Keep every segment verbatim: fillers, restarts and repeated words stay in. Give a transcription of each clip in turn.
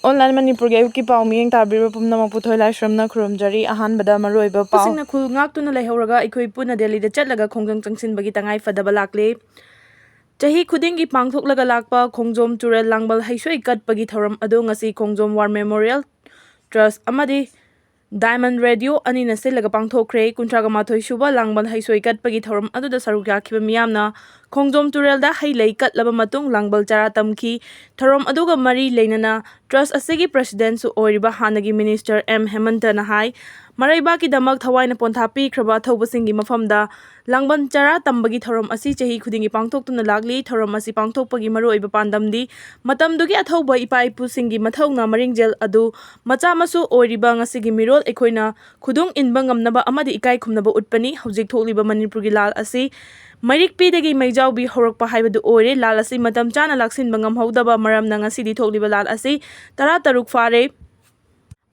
Online ꯃꯅꯤꯄꯨꯔꯒꯤ ꯑꯌꯨꯛꯀꯤ ꯄꯥꯎ ꯃꯤꯠꯌꯦꯡ ꯇꯥꯕꯤꯔꯤꯕ ꯄꯨꯝꯅꯃꯛꯄꯨ ꯊꯣꯏꯂꯥꯏꯁ꯭ꯔꯝꯅ ꯈꯨꯔꯨꯝꯖꯔꯤ꯫ ꯑꯍꯥꯟꯕꯗ ꯃꯔꯨꯑꯣꯏꯕ ꯄꯥꯎ꯫ ꯁꯤꯡꯅ ꯈꯨꯜ ꯉꯥꯛꯇꯨꯅ ꯂꯩꯍꯧꯔꯒ ꯑꯩꯈꯣꯏ ꯄꯨꯟꯅ ꯗꯦꯜꯂꯤꯗ ꯆꯠꯂꯒ ꯈꯣꯡꯖꯪ ꯆꯪꯁꯤꯟꯕꯒꯤ ꯇꯉꯥꯏ ꯐꯗꯕ ꯂꯥꯛꯂꯦ꯫ ꯆꯍꯤ ꯈꯨꯗꯤꯡꯒꯤ ꯄꯥꯡꯊꯣꯛꯂꯒ ꯂꯥꯛꯄ ꯈꯣꯡꯖꯣꯝ ꯇꯨꯔꯦꯜ ꯂꯥꯡꯕꯜ ꯍꯩꯁꯣꯏ ꯀꯠꯄꯒꯤ ꯊꯧꯔꯝ ꯑꯗꯨ ꯉꯁꯤ ꯈꯣꯡꯖꯣꯝ ꯋꯥꯔ ꯃꯦꯃꯣꯔꯤꯌꯦꯜ ꯇ꯭ꯔꯁ ꯑꯃꯗꯤ ꯗꯥꯏꯃꯟ ꯔꯦꯗꯤꯑꯣ ꯑꯅꯤꯅ ꯁꯤꯜꯂꯒ ꯄꯥꯡꯊꯣꯛꯈ꯭ꯔꯦ꯫ ꯀꯨꯟꯊ꯭ꯔꯥꯒ ꯃꯥꯊꯣꯏ ꯁꯨꯕ ꯂꯥꯡꯕꯜ ꯍꯩꯁꯣꯏ ꯀꯠꯄꯒꯤ ꯊꯧꯔꯝ ꯑꯗꯨꯗ ꯁꯔꯨꯛ ꯌꯥꯈꯤꯕ ꯃꯤꯌꯥꯝꯅ ꯈꯣꯡꯖꯣꯝ ꯇꯨꯔꯦꯜꯗ ꯍꯩ ꯂꯩ ꯀꯠꯂꯕ ꯃꯇꯨꯡ ꯂꯥꯡꯕꯜ ꯆꯔꯥ ꯇꯝꯈꯤ꯫ ꯊꯧꯔꯝ ꯑꯗꯨꯒ ꯃꯔꯤ ꯂꯩꯅꯅ ꯇ꯭ꯔꯁ ꯑꯁꯤꯒꯤ ꯄ꯭ꯔꯦꯁꯤꯗꯦꯟꯠꯁꯨ ꯑꯣꯏꯔꯤꯕ ꯍꯥꯟꯅꯒꯤ ꯃꯤꯅꯤꯁꯇꯔ ꯑꯦꯝ ꯍꯦꯃꯟꯇꯅ ꯍꯥꯏ, ꯃꯔꯩꯕꯥꯛꯀꯤꯗꯃꯛ ꯊꯋꯥꯏꯅ ꯄꯣꯟꯊꯥ ꯄꯤꯈ꯭ꯔꯕ ꯑꯊꯧꯕꯁꯤꯡꯒꯤ ꯃꯐꯝꯗ ꯂꯥꯡꯕꯟ ꯆꯔꯥ ꯇꯝꯕꯒꯤ ꯊꯧꯔꯝ ꯑꯁꯤ ꯆꯍꯤ ꯈꯨꯗꯤꯡꯒꯤ ꯄꯥꯡꯊꯣꯛꯇꯨꯅ ꯂꯥꯛꯂꯤ꯫ ꯊꯧꯔꯝ ꯑꯁꯤ ꯄꯥꯡꯊꯣꯛꯄꯒꯤ ꯃꯔꯨꯑꯣꯏꯕ ꯄꯥꯟꯗꯝꯗꯤ ꯃꯇꯝꯗꯨꯒꯤ ꯑꯊꯧꯕ ꯏꯄꯥ ꯏꯄꯨꯁꯤꯡꯒꯤ ꯃꯊꯧꯅꯥ ꯃꯔꯤꯡꯖꯦꯜ ꯑꯗꯨ ꯃꯆꯥ ꯃꯁꯨ ꯑꯣꯏꯔꯤꯕ ꯉꯁꯤꯒꯤ ꯃꯤꯔꯣꯜ ꯑꯩꯈꯣꯏꯅ ꯈꯨꯗꯨꯡ ꯏꯟꯕ ꯉꯝꯅꯕ ꯑꯃꯗꯤ ꯏꯀꯥꯏ ꯈꯨꯝꯅꯕ ꯎꯠꯄꯅꯤ꯫ ꯍꯧꯖꯤꯛ ꯊꯣꯛꯂꯤꯕ ꯃꯅꯤꯄꯨꯔꯒꯤ ꯂꯥꯜ ꯑꯁꯤ ꯃꯩꯔꯤꯛꯄꯤꯗꯒꯤ ꯃꯩꯖꯥꯎꯕꯤ ꯍꯧꯔꯛꯄ ꯍꯥꯏꯕꯗꯨ ꯑꯣꯏꯔꯦ꯫ ꯂꯥꯜ ꯑꯁꯤ ꯃꯇꯝ ꯆꯥꯅ ꯂꯥꯛꯁꯤꯟꯕ ꯉꯝꯍꯧꯗꯕ ꯃꯔꯝꯅ ꯉꯁꯤꯗꯤ ꯊꯣꯛꯂꯤꯕ ꯂꯥꯜ ꯑꯁꯤ ꯇꯔꯥ ꯇꯔꯨꯛ ꯐꯥꯔꯦ꯫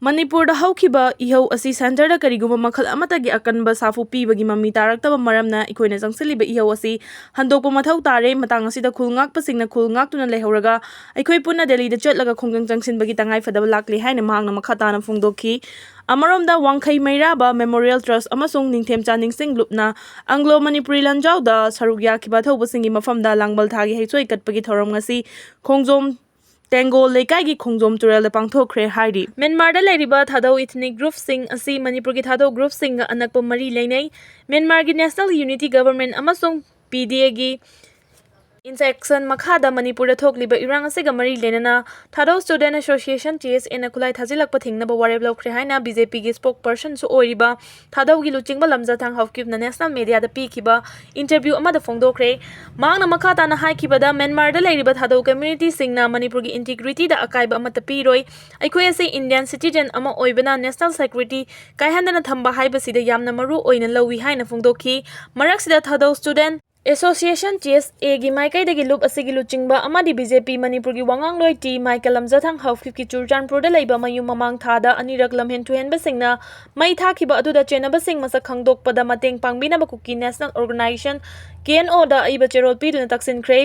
ꯃꯅꯤꯄꯨꯔꯗ ꯍꯧꯈꯤꯕ ꯏꯍꯧ ꯑꯁꯤ ꯁꯦꯟꯇꯔꯗ ꯀꯔꯤꯒꯨꯝꯕ ꯃꯈꯜ ꯑꯃꯠꯇꯒꯤ ꯑꯀꯟꯕ ꯁꯥꯐꯨ ꯄꯤꯕꯒꯤ ꯃꯃꯤ ꯇꯥꯔꯛꯇꯕ ꯃꯔꯝꯅ ꯑꯩꯈꯣꯏꯅ ꯆꯪꯁꯤꯜꯂꯤꯕ ꯏꯍꯧ ꯑꯁꯤ ꯍꯟꯗꯣꯛꯄ ꯃꯊꯧ ꯇꯥꯔꯦ꯫ ꯃꯇꯥꯡ ꯑꯁꯤꯗ ꯈꯨꯜ ꯉꯥꯛꯄꯁꯤꯡꯅ ꯈꯨꯜ ꯉꯥꯛꯇꯨꯅ ꯂꯩꯍꯧꯔꯒ ꯑꯩꯈꯣꯏ ꯄꯨꯟꯅ ꯗꯦꯜꯂꯤꯗ ꯆꯠꯂꯒ ꯈꯣꯡꯖꯪ ꯆꯪꯁꯤꯟꯕꯒꯤ ꯇꯉꯥꯏ ꯐꯗꯕ ꯂꯥꯛꯂꯦ ꯍꯥꯏꯅ ꯃꯍꯥꯛꯅ ꯃꯈꯥ ꯇꯥꯅ ꯐꯣꯡꯗꯣꯛꯈꯤ꯫ ꯑꯃꯔꯣꯝꯗ ꯋꯥꯡꯈꯩ ꯃꯩꯔꯥꯕ ꯃꯦꯃꯣꯔꯤꯌꯦꯜ ꯇ꯭ꯔꯁ ꯑꯃꯁꯨꯡ ꯅꯤꯡꯊꯦꯝꯆꯥ ꯅꯤꯡꯁꯤꯡ ꯂꯨꯞꯅ ꯑꯪꯒ꯭ꯂꯣ ꯃꯅꯤꯄꯨꯔꯤ ꯂꯥꯟꯖꯥꯎꯗ ꯁꯔꯨꯛ ꯌꯥꯈꯤꯕ ꯑꯊꯧꯕꯁꯤꯡꯒꯤ ꯃꯐꯝꯗ ꯂꯥꯡꯕꯜ ꯊꯥꯒꯤ ꯍꯩꯁꯣꯏ ꯀꯠꯄꯒꯤ ꯊꯧꯔꯝ ꯉꯁꯤ ꯈꯣꯡꯖꯣꯝ ꯇꯦꯡꯒꯣꯜ ꯂꯩꯀꯥꯏꯒꯤ ꯈꯣꯡꯖꯣꯝ ꯇꯨꯔꯦꯜꯗ ꯄꯥꯡꯊꯣꯛꯈ꯭ꯔꯦ ꯍꯥꯏꯔꯤ꯫ ꯃ꯭ꯌꯥꯟꯃꯥꯔꯗ ꯂꯩꯔꯤꯕ ꯊꯥꯗꯧ ꯏꯊꯅꯤꯛ ꯒ꯭ꯔꯨꯞꯁꯤꯡ ꯑꯁꯤ ꯃꯅꯤꯄꯨꯔꯒꯤ ꯊꯥꯗꯧ ꯒ꯭ꯔꯨꯞꯁꯤꯡꯒ ꯑꯅꯛꯄ ꯃꯔꯤ ꯂꯩꯅꯩ꯫ ꯃ꯭ꯌꯥꯟꯃꯥꯔꯒꯤ ꯅꯦꯁꯅꯦꯜ ꯌꯨꯅꯤꯇꯤ ꯒꯕꯔꯟꯃꯦꯟꯠ ꯑꯃꯁꯨꯡ ꯄꯤ ꯗꯤ ꯑꯦꯒꯤ ꯏꯟꯁꯦꯛꯁꯟ ꯃꯈꯥꯗ ꯃꯅꯤꯄꯨꯔꯗ ꯊꯣꯛꯂꯤꯕ ꯏꯔꯥꯡ ꯑꯁꯤꯒ ꯃꯔꯤ ꯂꯩꯅꯅ ꯊꯥꯗꯧ ꯁ꯭ꯇꯨꯗꯦꯟꯠ ꯑꯦꯁꯣꯁꯤꯌꯦꯁꯟ, ꯇꯤ ꯑꯦꯁ ꯑꯦꯅ ꯈꯨꯠꯂꯥꯏ ꯊꯥꯖꯤꯜꯂꯛꯄ ꯊꯤꯡꯅꯕ ꯋꯥꯔꯦꯞ ꯂꯧꯈ꯭ꯔꯦ ꯍꯥꯏꯅ ꯕꯤ ꯖꯦ ꯄꯤꯒꯤ ꯁ꯭ꯄꯣꯛꯁ ꯄꯔꯁꯟꯁꯨ ꯑꯣꯏꯔꯤꯕ ꯊꯥꯗꯧꯒꯤ ꯂꯨꯆꯤꯡꯕ ꯂꯝꯖꯥꯊꯥꯡ ꯍꯥꯎꯀꯤꯞꯅ ꯅꯦꯁꯅꯦꯜ ꯃꯦꯗꯤꯌꯥꯗ ꯄꯤꯈꯤꯕ ꯏꯟꯇꯔꯚ꯭ꯌꯨ ꯑꯃꯗ ꯐꯣꯡꯗꯣꯛꯈ꯭ꯔꯦ꯫ ꯃꯍꯥꯛꯅ ꯃꯈꯥ ꯇꯥꯅ ꯍꯥꯏꯈꯤꯕꯗ, ꯃ꯭ꯌꯥꯟꯃꯥꯔꯗ ꯂꯩꯔꯤꯕ ꯊꯥꯗꯧ ꯀꯝꯃ꯭ꯌꯨꯅꯤꯇꯤꯁꯤꯡꯅ ꯃꯅꯤꯄꯨꯔꯒꯤ ꯏꯟꯇꯤꯒ꯭ꯔꯤꯇꯤꯗ ꯑꯀꯥꯏꯕ ꯑꯃꯠꯇ ꯄꯤꯔꯣꯏ꯫ ꯑꯩꯈꯣꯏ ꯑꯁꯤ ꯏꯟꯗꯤꯌꯟ ꯁꯤꯇꯤꯖꯦꯟ ꯑꯃ ꯑꯣꯏꯕꯅ ꯅꯦꯁꯅꯦꯜ ꯁꯦꯀ꯭ꯌꯨꯔꯤꯇꯤ ꯀꯥꯏꯍꯟꯗꯅ ꯊꯝꯕ ꯍꯥꯏꯕꯁꯤꯗ ꯌꯥꯝꯅ ꯃꯔꯨ ꯑꯣꯏꯅ ꯂꯧꯏ ꯍꯥꯏꯅ ꯐꯣꯡꯗꯣꯛꯈꯤ꯫ ꯃꯔꯛꯁꯤꯗ ꯊꯥꯗꯧ ꯁ꯭ꯇꯨꯗꯦꯟꯠ ꯑꯦꯁꯣꯁꯤꯌꯦꯁꯟ, ꯇꯤ ꯑꯦꯁ ꯑꯦꯒꯤ ꯃꯥꯏꯀꯩꯗꯒꯤ ꯂꯨꯞ ꯑꯁꯤꯒꯤ ꯂꯨꯆꯤꯡꯕ ꯑꯃꯗꯤ ꯕꯤ ꯖꯦ ꯄꯤ ꯃꯅꯤꯄꯨꯔꯒꯤ ꯋꯥꯉꯥꯡꯂꯣꯏ ꯇꯤ ꯃꯥꯏꯀꯦꯜ ꯂꯝꯖꯥꯊꯥꯡ ꯍꯥꯎꯀꯤꯞꯀꯤ ꯆꯨꯔꯆꯥꯟꯄꯨꯔꯗ ꯂꯩꯕ ꯃꯌꯨꯝ ꯃꯃꯥꯡ ꯊꯥꯗ ꯑꯅꯤꯔꯛ ꯂꯝꯍꯦꯟ ꯊꯨꯍꯦꯟꯕꯁꯤꯡꯅ ꯃꯩ ꯊꯥꯈꯤꯕ ꯑꯗꯨꯗ ꯆꯦꯟꯅꯕꯁꯤꯡ ꯃꯁꯛ ꯈꯪꯗꯣꯛꯄꯗ ꯃꯇꯦꯡ ꯄꯥꯡꯕꯤꯅꯕ ꯀꯨꯀꯤ ꯅꯦꯁꯅꯦꯜ ꯑꯣꯔꯒꯅꯥꯏꯖꯦꯁꯟ ꯀꯦ ꯑꯦꯟ ꯑꯣꯗ ꯑꯏꯕ ꯆꯦꯔꯣꯜ ꯄꯤꯗꯨꯅ ꯇꯛꯁꯤꯟꯈ꯭ꯔꯦ꯫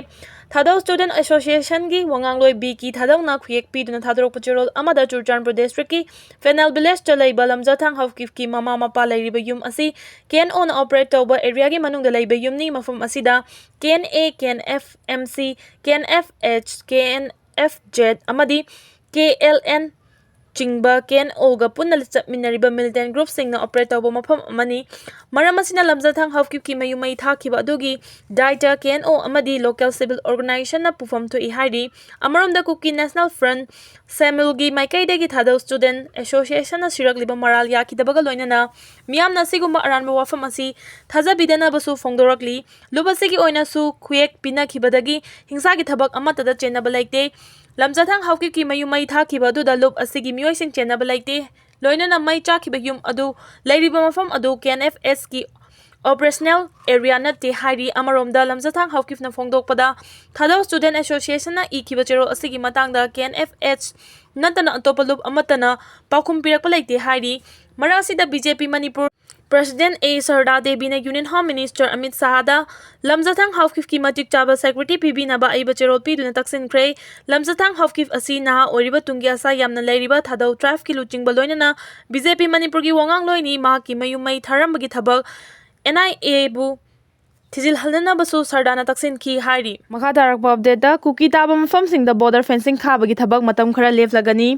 ꯊꯥꯗꯧ ꯁ꯭ꯇꯨꯗꯦꯟꯠ ꯑꯦꯁꯣꯁꯤꯌꯦꯁꯟꯒꯤ ꯋꯥꯉꯥꯡꯂꯣꯏ ꯕꯤ ꯀꯤ ꯊꯥꯗꯧꯅ ꯈꯨꯌꯦꯛ ꯄꯤꯗꯨꯅ ꯊꯥꯗꯣꯔꯛꯄ ꯆꯦꯔꯣꯜ ꯑꯃꯗ ꯆꯨꯔꯆꯥꯟꯄꯨꯔ ꯗꯤꯁꯇ꯭ꯔꯤꯛꯀꯤ ꯐꯦꯅꯦꯜ ꯚꯤꯂꯦꯖꯇ ꯂꯩꯕ ꯂꯝꯖꯥꯊꯥꯡ ꯍꯥꯎꯀꯤꯞꯀꯤ ꯃꯃꯥ ꯃꯄꯥ ꯂꯩꯔꯤꯕ ꯌꯨꯝ ꯑꯁꯤ ꯀꯦ ꯑꯦꯟ ꯑꯣꯅ ꯑꯣꯄꯔꯦꯠ ꯇꯧꯕ ꯑꯦꯔꯤꯌꯥꯒꯤ ꯃꯅꯨꯡꯗ ꯂꯩꯕ ꯌꯨꯝꯅꯤ꯫ ꯃꯐꯝ ꯑꯁꯤꯗ K N A, K N F M C, K N F H, K N F Z ꯑꯃꯗꯤ ꯀꯦ ꯑꯦꯜ ꯑꯦꯟ ꯆꯤꯡꯕ ꯀꯦ ꯑꯦꯟ ꯑꯣꯒ ꯄꯨꯟꯅ ꯆꯠꯃꯤꯟꯅꯔꯤꯕ ꯃꯤꯂꯤꯇꯦꯟ ꯒ꯭ꯔꯨꯞꯁꯤꯡꯅ ꯑꯣꯄꯔꯦꯠ ꯇꯧꯕ ꯃꯐꯝ ꯑꯃꯅꯤ꯫ ꯃꯔꯝ ꯑꯁꯤꯅ ꯂꯝꯖꯥꯊꯥꯡ ꯍꯥꯎꯀꯤꯞꯀꯤ ꯃꯌꯨꯝ ꯃꯩ ꯊꯥꯈꯤꯕ ꯑꯗꯨꯒꯤ ꯗꯥꯏꯇ ꯀꯦ ꯑꯦꯟ ꯑꯣ ꯑꯃꯗꯤ ꯂꯣꯀꯦꯜ ꯁꯤꯚꯤꯜ ꯑꯣꯔꯒꯅꯥꯏꯖꯦꯁꯟꯅ ꯄꯨꯐꯝ ꯊꯣꯛꯏ ꯍꯥꯏꯔꯤ꯫ ꯑꯃꯔꯣꯝꯗ ꯀꯨꯀꯤ ꯅꯦꯁꯅꯦꯜ ꯐ꯭ꯔꯟꯠ, ꯁꯦꯃꯨꯜꯒꯤ ꯃꯥꯏꯀꯩꯗꯒꯤ ꯊꯥꯗꯧ ꯁ꯭ꯇꯨꯗꯦꯟꯠ ꯑꯦꯁꯣꯁꯤꯌꯦꯁꯟꯅ ꯁꯤꯔꯛꯂꯤꯕ ꯃꯔꯥꯜ ꯌꯥꯈꯤꯗꯕꯒ ꯂꯣꯏꯅꯅ ꯃꯤꯌꯥꯝꯅ ꯑꯁꯤꯒꯨꯝꯕ ꯑꯔꯥꯟꯕ ꯋꯥꯐꯝ ꯑꯁꯤ ꯊꯥꯖꯕꯤꯗꯅꯕꯁꯨ ꯐꯣꯡꯗꯣꯔꯛꯂꯤ꯫ ꯂꯨꯞ ꯑꯁꯤꯒꯤ ꯑꯣꯏꯅꯁꯨ ꯈꯨꯌꯦꯛ ꯄꯤꯅꯈꯤꯕꯗꯒꯤ ꯍꯤꯡꯁꯥꯒꯤ ꯊꯕꯛ ꯑꯃꯠꯇꯗ ꯆꯦꯟꯅꯕ ꯂꯩꯇꯦ꯫ ꯂꯝꯖꯥꯊꯥꯡ ꯍꯥꯎꯀꯤꯞꯀꯤ ꯃꯌꯨꯝ ꯃꯩ ꯊꯥꯈꯤꯕ ꯑꯗꯨꯗ ꯂꯨꯞ ꯑꯁꯤꯒꯤ ꯃꯤꯑꯣꯏꯁꯤꯡ ꯆꯦꯟꯅꯕ ꯂꯩꯇꯦ꯫ ꯂꯣꯏꯅꯅ ꯃꯩ ꯆꯥꯛꯈꯤꯕ ꯌꯨꯝ ꯑꯗꯨ ꯂꯩꯔꯤꯕ ꯃꯐꯝ ꯑꯗꯨ ꯀꯦ ꯑꯦꯟ ꯑꯦꯐ ꯑꯦꯁꯀꯤ ꯑꯣꯄꯔꯦꯁꯅꯦꯜ ꯑꯦꯔꯤꯌꯥ ꯅꯠꯇꯦ ꯍꯥꯏꯔꯤ꯫ ꯑꯃꯔꯣꯝꯗ ꯂꯝꯖꯥꯊꯥꯡ ꯍꯥꯎꯀꯤꯞꯅ ꯐꯣꯡꯗꯣꯛꯄꯗ, ꯊꯥꯗꯧ ꯁ꯭ꯇꯨꯗꯦꯟꯠ ꯑꯦꯁꯣꯁꯤꯌꯦꯁꯟꯅ ꯏꯈꯤꯕ ꯆꯦꯔꯣꯜ ꯑꯁꯤꯒꯤ ꯃꯇꯥꯡꯗ ꯀꯦ ꯑꯦꯟ ꯑꯦꯐ ꯑꯩꯆ ꯅꯠꯇꯅ ꯑꯇꯣꯞꯄ ꯂꯨꯞ ꯑꯃꯠꯇꯅ ꯄꯥꯎꯈꯨꯝ ꯄꯤꯔꯛꯄ ꯂꯩꯇꯦ ꯍꯥꯏꯔꯤ꯫ ꯃꯔꯛ ꯑꯁꯤꯗ ꯕꯤ ꯖꯦ ꯄꯤ ꯃꯅꯤꯄꯨꯔ ꯄ꯭ꯔꯦꯁꯤꯗꯦꯟꯠ ꯑꯦ ꯁꯔꯗꯥ ꯗꯦꯕꯤꯅ ꯌꯨꯅꯤꯌꯟ ꯍꯣꯝ ꯃꯤꯅꯤꯁꯇꯔ ꯑꯃꯤꯠ ꯁꯥꯍꯗ ꯂꯝꯖꯥꯊꯥꯡ ꯍꯥꯎꯀꯤꯞꯀꯤ ꯃꯇꯤꯛ ꯆꯥꯕ ꯁꯦꯀ꯭ꯌꯨꯔꯤꯇꯤ ꯄꯤꯕꯤꯅꯕ ꯑꯏꯕ ꯆꯦꯔꯣꯜ ꯄꯤꯗꯨꯅ ꯇꯛꯁꯤꯟꯈ꯭ꯔꯦ꯫ ꯂꯝꯖꯥꯊꯥꯡ ꯍꯥꯎꯀꯤꯞ ꯑꯁꯤ ꯅꯍꯥ ꯑꯣꯏꯔꯤꯕ ꯇꯨꯡꯒꯤ ꯑꯁꯥ ꯌꯥꯝꯅ ꯂꯩꯔꯤꯕ ꯊꯥꯗꯧ ꯇ꯭ꯔꯥꯏꯕꯀꯤ ꯂꯨꯆꯤꯡꯕ ꯂꯣꯏꯅꯅ ꯕꯤ ꯖꯦ ꯄꯤ ꯃꯅꯤꯄꯨꯔꯒꯤ ꯋꯥꯉꯥꯡꯂꯣꯏꯅꯤ꯫ ꯃꯍꯥꯛꯀꯤ ꯃꯌꯨꯝ ꯃꯩ ꯊꯥꯔꯝꯕꯒꯤ ꯊꯕꯛ ꯑꯦꯟ ꯑꯥꯏ ꯑꯦꯕꯨ ꯊꯤꯖꯤꯜꯍꯟꯅꯅꯕꯁꯨ ꯁꯔꯗꯥꯅ ꯇꯛꯁꯤꯟꯈꯤ ꯍꯥꯏꯔꯤ꯫ ꯃꯈꯥ ꯇꯥꯔꯛꯄ ꯑꯞꯗꯦꯠꯇ, ꯀꯨꯀꯤ ꯇꯥꯕ ꯃꯐꯝꯁꯤꯡꯗ ꯕꯣꯔꯗꯔ ꯐꯦꯟꯁꯤꯡ ꯈꯥꯕꯒꯤ ꯊꯕꯛ ꯃꯇꯝ ꯈꯔ ꯂꯦꯞꯂꯒꯅꯤ꯫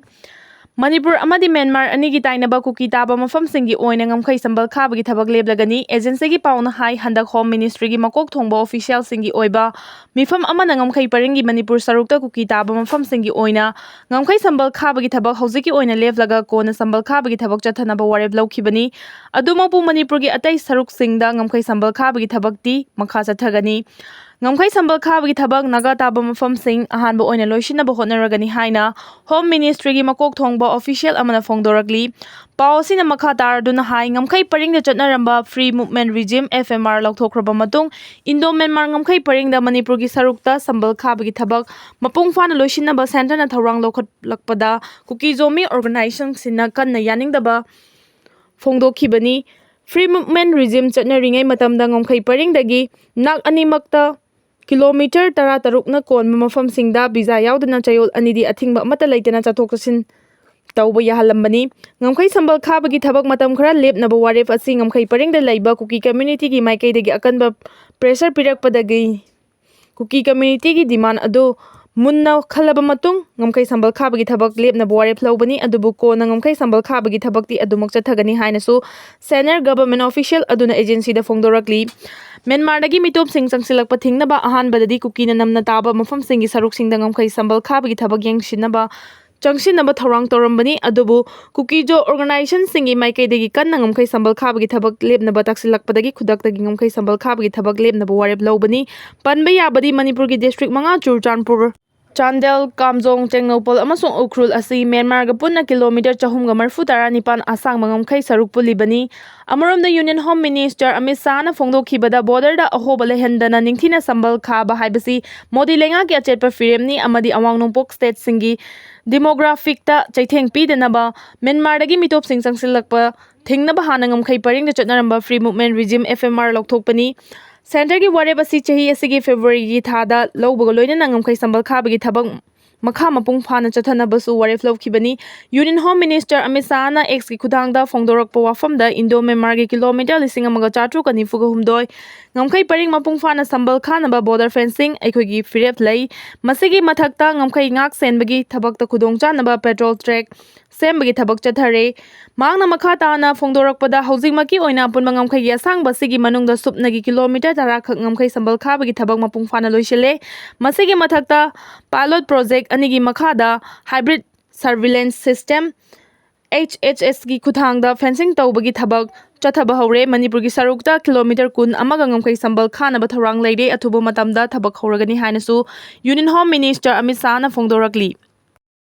ꯃꯅꯤꯄꯨꯔ ꯑꯃꯗꯤ ꯃ꯭ꯌꯥꯟꯃꯥꯔ ꯑꯅꯤꯒꯤ ꯇꯥꯏꯅꯕ ꯀꯨꯀꯤ ꯇꯥꯕ ꯃꯐꯝꯁꯤꯡꯒꯤ ꯑꯣꯏꯅ ꯉꯝꯈꯩ ꯁꯝꯕꯜ ꯈꯥꯕꯒꯤ ꯊꯕꯛ ꯂꯦꯞꯂꯒꯅꯤ꯫ ꯑꯦꯖꯦꯟꯁꯤꯒꯤ ꯄꯥꯎꯅ ꯍꯥꯏ, ꯍꯟꯗꯛ ꯍꯣꯝ ꯃꯤꯅꯤꯁꯇ꯭ꯔꯤꯒꯤ ꯃꯀꯣꯛ ꯊꯣꯡꯕ ꯑꯣꯐꯤꯁꯤꯌꯦꯜꯁꯤꯡꯒꯤ ꯑꯣꯏꯕ ꯃꯤꯐꯝ ꯑꯃꯅ ꯉꯝꯈꯩ ꯄꯔꯤꯡꯒꯤ ꯃꯅꯤꯄꯨꯔ ꯁꯔꯨꯛꯇ ꯀꯨꯀꯤ ꯇꯥꯕ ꯃꯐꯝꯁꯤꯡꯒꯤ ꯑꯣꯏꯅ ꯉꯝꯈꯩ ꯁꯝꯕꯜ ꯈꯥꯕꯒꯤ ꯊꯕꯛ ꯍꯧꯖꯤꯛꯀꯤ ꯑꯣꯏꯅ ꯂꯦꯞꯂꯒ ꯀꯣꯟꯅ ꯁꯝꯕꯜ ꯈꯥꯕꯒꯤ ꯊꯕꯛ ꯆꯠꯊꯅꯕ ꯋꯥꯔꯦꯞ ꯂꯧꯈꯤꯕꯅꯤ꯫ ꯑꯗꯨꯃꯛꯄꯨ ꯃꯅꯤꯄꯨꯔꯒꯤ ꯑꯇꯩ ꯁꯔꯨꯛꯁꯤꯡꯗ ꯉꯝꯈꯩ ꯁꯝꯕꯜ ꯈꯥꯕꯒꯤ ꯊꯕꯛꯇꯤ ꯃꯈꯥ ꯆꯠꯊꯒꯅꯤ꯫ ꯉꯝꯈꯩ ꯁꯝꯕꯜ ꯈꯥꯕꯒꯤ ꯊꯕꯛ ꯅꯥꯒꯥ ꯇꯥꯕ ꯃꯐꯝꯁꯤꯡ ꯑꯍꯥꯟꯕ ꯑꯣꯏꯅ ꯂꯣꯏꯁꯤꯟꯅꯕ ꯍꯣꯠꯅꯔꯒꯅꯤ ꯍꯥꯏꯅ ꯍꯣꯝ ꯃꯤꯅꯤꯁꯇ꯭ꯔꯤꯒꯤ ꯃꯀꯣꯛ ꯊꯣꯡꯕ ꯑꯣꯐꯤꯁꯤꯌꯦꯜ ꯑꯃꯅ ꯐꯣꯡꯗꯣꯔꯛꯂꯤ꯫ ꯄꯥꯎ ꯑꯁꯤꯅ ꯃꯈꯥ ꯇꯥꯔꯗꯨꯅ ꯍꯥꯏ, ꯉꯝꯈꯩ ꯄꯔꯤꯡꯗ ꯆꯠꯅꯔꯝꯕ free movement regime, F M R, ꯂꯧꯊꯣꯛꯈ꯭ꯔꯕ ꯃꯇꯨꯡ, ꯏꯟꯗꯣ ꯃ꯭ꯌꯥꯟꯃꯥꯔ ꯉꯝꯈꯩ ꯄꯔꯤꯡꯗ ꯃꯅꯤꯄꯨꯔꯒꯤ ꯁꯔꯨꯛꯇ ꯁꯝꯕꯜ ꯈꯥꯕꯒꯤ ꯊꯕꯛ ꯃꯄꯨꯡ ꯐꯥꯅ ꯂꯣꯏꯁꯤꯟꯅꯕ ꯁꯦꯟꯇꯔꯅ ꯊꯧꯔꯥꯡ ꯂꯧꯈꯠꯂꯛꯄꯗ ꯀꯨꯀꯤ ꯖꯣꯃꯤ ꯑꯣꯔꯒꯅꯥꯏꯖꯦꯁꯟꯁꯤꯡꯅ ꯀꯟꯅ ꯌꯥꯅꯤꯡꯗꯕ ꯐꯣꯡꯗꯣꯛꯈꯤꯕꯅꯤ꯫ Free Movement Regime ꯆꯠꯅꯔꯤꯉꯩ ꯃꯇꯝꯗ ꯉꯝꯈꯩ ꯄꯔꯤꯡꯗꯒꯤ ꯅꯥꯛ ꯑꯅꯤꯃꯛꯇ ꯀꯤꯂꯣꯃꯤꯇꯔ ꯇꯔꯥꯇꯔꯨꯛꯅ ꯀꯣꯟꯕ ꯃꯐꯝꯁꯤꯡꯗ ꯚꯤꯖꯥ ꯌꯥꯎꯗꯅ ꯆꯌꯣꯜ ꯑꯅꯤꯗꯤ ꯑꯊꯤꯡꯕ ꯑꯃꯠꯇ ꯂꯩꯇꯅ ꯆꯠꯊꯣꯛ ꯆꯠꯁꯤꯟ ꯇꯧꯕ ꯌꯥꯍꯜꯂꯝꯕꯅꯤ꯫ ꯉꯝꯈꯩ ꯁꯝꯕꯜ ꯈꯥꯕꯒꯤ ꯊꯕꯛ ꯃꯇꯝ ꯈꯔ ꯂꯦꯞꯅꯕ ꯋꯥꯔꯦꯞ ꯑꯁꯤ ꯉꯝꯈꯩ ꯄꯔꯤꯡꯗ ꯂꯩꯕ ꯀꯨꯀꯤ ꯀꯝꯃ꯭ꯌꯨꯅꯤꯇꯤꯒꯤ ꯃꯥꯏꯀꯩꯗꯒꯤ ꯑꯀꯟꯕ ꯄ꯭ꯔꯦꯁꯔ ꯄꯤꯔꯛꯄꯗꯒꯤ ꯀꯨꯀꯤ ꯀꯝꯃ꯭ꯌꯨꯅꯤꯇꯤꯒꯤ ꯗꯤꯃꯥꯟ ꯑꯗꯨ ꯃꯨꯟꯅ ꯈꯜꯂꯕ ꯃꯇꯨꯡ ꯉꯝꯈꯩ ꯁꯝꯕꯜ ꯈꯥꯕꯒꯤ ꯊꯕꯛ ꯂꯦꯞꯅꯕ ꯋꯥꯔꯦꯞ ꯂꯧꯕꯅꯤ꯫ ꯑꯗꯨꯕꯨ ꯀꯣꯟꯅ ꯉꯝꯈꯩ ꯁꯝꯕꯜ ꯈꯥꯕꯒꯤ ꯊꯕꯛꯇꯤ ꯑꯗꯨꯃꯛ ꯆꯠꯊꯒꯅꯤ ꯍꯥꯏꯅꯁꯨ Senior Government Official ꯑꯗꯨꯅ agencyꯗ ꯐꯣꯡꯗꯣꯔꯛꯂꯤ꯫ ꯃ꯭ꯌꯥꯟꯃꯥꯔꯗꯒꯤ ꯃꯤꯇꯣꯞꯁꯤꯡ ꯆꯪꯁꯤꯜꯂꯛꯄ ꯊꯤꯡꯅꯕ ꯑꯍꯥꯟꯕꯗꯗꯤ ꯀꯨꯀꯤꯅ ꯅꯝꯅ ꯇꯥꯕ ꯃꯐꯝꯁꯤꯡꯒꯤ ꯁꯔꯨꯛꯁꯤꯡꯗ ꯉꯝꯈꯩ ꯁꯝꯕꯜ ꯈꯥꯕꯒꯤ ꯊꯕꯛ ꯌꯦꯡꯁꯤꯟꯅꯕ ꯆꯪꯁꯤꯟꯅꯕ ꯊꯧꯔꯥꯡ ꯇꯧꯔꯝꯕꯅꯤ꯫ ꯑꯗꯨꯕꯨ ꯀꯨꯀꯤꯖꯣ organisationꯁꯤꯡꯒꯤ ꯃꯥꯏꯀꯩꯗꯒꯤ ꯀꯟꯅ ꯉꯝꯈꯩ ꯁꯝꯕꯜ ꯈꯥꯕꯒꯤ ꯊꯕꯛ ꯂꯦꯞꯅꯕ ꯇꯥꯛꯁꯤꯜꯂꯛꯄꯗꯒꯤ ꯈꯨꯗꯛꯇꯒꯤ ꯉꯝꯈꯩ ꯁꯝꯕꯜ ꯈꯥꯕꯒꯤ ꯊꯕꯛ ꯂꯦꯞꯅꯕ ꯋꯥꯔꯦꯞ ꯂꯧꯕꯅꯤ꯫ ꯄꯟꯕ ꯌꯥꯕꯗꯤ ꯃꯅꯤꯄꯨꯔꯒꯤ district ꯃꯉꯥ, ꯆꯨꯔꯆꯥꯟꯄꯨꯔ, ꯆꯥꯟꯗꯦꯜ, ꯀꯥꯝꯖꯣꯡ, ꯇꯦꯡꯅꯧꯄꯜ ꯑꯃꯁꯨꯡ ꯎꯈ꯭ꯔꯨꯜ ꯑꯁꯤ ꯃ꯭ꯌꯥꯟꯃꯥꯔꯒ ꯄꯨꯟꯅ ꯀꯤꯂꯣꯃꯤꯇꯔ ꯆꯍꯨꯝꯒ ꯃꯔꯤꯐꯨ ꯇꯔꯥꯅꯤꯄꯥꯟ ꯑꯁꯥꯡꯕ ꯉꯝꯈꯩ ꯁꯔꯨꯛ ꯄꯨꯜꯂꯤꯕꯅꯤ꯫ ꯑꯃꯔꯣꯝꯗ Union Home Minister ꯑꯃꯤꯠ ꯁꯥꯍꯅ ꯐꯣꯡꯗꯣꯛꯈꯤꯕꯗ borderꯗ ꯑꯍꯣꯕ ꯂꯩꯍꯟꯗꯅ ꯅꯤꯡꯊꯤꯅ ꯁꯝꯕꯜ ꯈꯥꯕ ꯍꯥꯏꯕꯁꯤ ꯃꯣꯗꯤ ꯂꯩꯉꯥꯛꯀꯤ ꯑꯆꯦꯠꯄ ꯐꯤꯔꯦꯞꯅꯤ ꯑꯃꯗꯤ ꯑꯋꯥꯡ ꯅꯣꯡꯄꯣꯛ stateꯁꯤꯡꯒꯤ demographicꯇ ꯆꯩꯊꯦꯡ ꯄꯤꯗꯅꯕ ꯃ꯭ꯌꯥꯟꯃꯥꯔꯗꯒꯤ ꯃꯤꯇꯣꯞꯁꯤꯡ ꯆꯪꯁꯤꯜꯂꯛꯄ ꯊꯤꯡꯅꯕ ꯍꯥꯟꯅ ꯉꯝꯈꯩ ꯄꯔꯤꯡꯗ ꯆꯠꯅꯔꯝꯕ Free Movement Regime, F M R, ꯂꯧꯊꯣꯛꯄꯅꯤ꯫ Centreꯒꯤ ꯋꯥꯔꯦꯞ ꯑꯁꯤ ꯆꯍꯤ ꯑꯁꯤꯒꯤ Februaryꯒꯤ ꯊꯥꯗ ꯂꯧꯕꯒ ꯂꯣꯏꯅꯅ ꯉꯝꯈꯩ ꯁꯝꯕꯜ ꯈꯥꯕꯒꯤ ꯊꯕꯛ ꯃꯈꯥ ꯃꯄꯨꯡ ꯐꯥꯅ ꯆꯠꯊꯅꯕꯁꯨ ꯋꯥꯔꯦꯞ ꯂꯧꯈꯤꯕꯅꯤ꯫ Union Home Minister ꯑꯃꯤꯠ ꯁꯥꯍꯅ Xꯀꯤ ꯈꯨꯠꯊꯥꯡꯗ ꯐꯣꯡꯗꯣꯔꯛꯄ ꯋꯥꯐꯝꯗ, Indo Myanmarꯒꯤ ꯀꯤꯂꯣꯃꯤꯇꯔ ꯂꯤꯁꯤꯡ ꯑꯃꯒ ꯆꯥꯇ꯭ꯔꯨꯛꯀ ꯅꯤꯐꯨꯒ ꯍꯨꯝꯗꯣꯏ ꯉꯝꯈꯩ ꯄꯔꯤꯡ ꯃꯄꯨꯡ ꯐꯥꯅ ꯁꯝꯕꯜ ꯈꯥꯅꯕ border fencing ꯑꯩꯈꯣꯏꯒꯤ ꯐꯤꯔꯦꯞ ꯂꯩ꯫ ꯃꯁꯤꯒꯤ ꯃꯊꯛꯇ ꯉꯝꯈꯩ ꯉꯥꯛ ꯁꯦꯟꯕꯒꯤ ꯊꯕꯛꯇ ꯈꯨꯗꯣꯡꯆꯥꯅꯕ patrol track ꯁꯦꯝꯕꯒꯤ ꯊꯕꯛ ꯆꯠꯊꯔꯦ꯫ ꯃꯍꯥꯛꯅ ꯃꯈꯥ ꯇꯥꯅ ꯐꯣꯡꯗꯣꯔꯛꯄꯗ, ꯍꯧꯖꯤꯛꯃꯛꯀꯤ ꯑꯣꯏꯅ ꯑꯄꯨꯟꯕ ꯉꯝꯈꯩꯒꯤ ꯑꯁꯥꯡꯕ ꯑꯁꯤꯒꯤ ꯃꯅꯨꯡꯗ ꯁꯨꯞꯅꯒꯤ ꯀꯤꯂꯣꯃꯤꯇꯔ ꯇꯔꯥ ꯈꯛ ꯉꯝꯈꯩ ꯁꯝꯕꯜ ꯈꯥꯕꯒꯤ ꯊꯕꯛ ꯃꯄꯨꯡ ꯐꯥꯅ ꯂꯣꯏꯁꯤꯜꯂꯦ꯫ ꯃꯁꯤꯒꯤ ꯃꯊꯛꯇ pilot project ꯑꯅꯤꯒꯤ ꯃꯈꯥꯗ hybrid surveillance system, H H Sꯒꯤ ꯈꯨꯠꯊꯥꯡꯗ fencing ꯇꯧꯕꯒꯤ ꯊꯕꯛ ꯆꯠꯊꯕ ꯍꯧꯔꯦ꯫ ꯃꯅꯤꯄꯨꯔꯒꯤ ꯁꯔꯨꯛꯇ ꯀꯤꯂꯣꯃꯤꯇꯔ ꯀꯨꯟ ꯑꯃꯒ ꯉꯝꯈꯩ ꯁꯝꯕꯜ ꯈꯥꯅꯕ ꯊꯧꯔꯥꯡ ꯂꯩꯔꯦ꯫ ꯑꯊꯨꯕ ꯃꯇꯝꯗ ꯊꯕꯛ ꯍꯧꯔꯒꯅꯤ ꯍꯥꯏꯅꯁꯨ Union Home Minister ꯑꯃꯤꯠ ꯁꯥꯍꯅ ꯐꯣꯡꯗꯣꯔꯛꯂꯤ꯫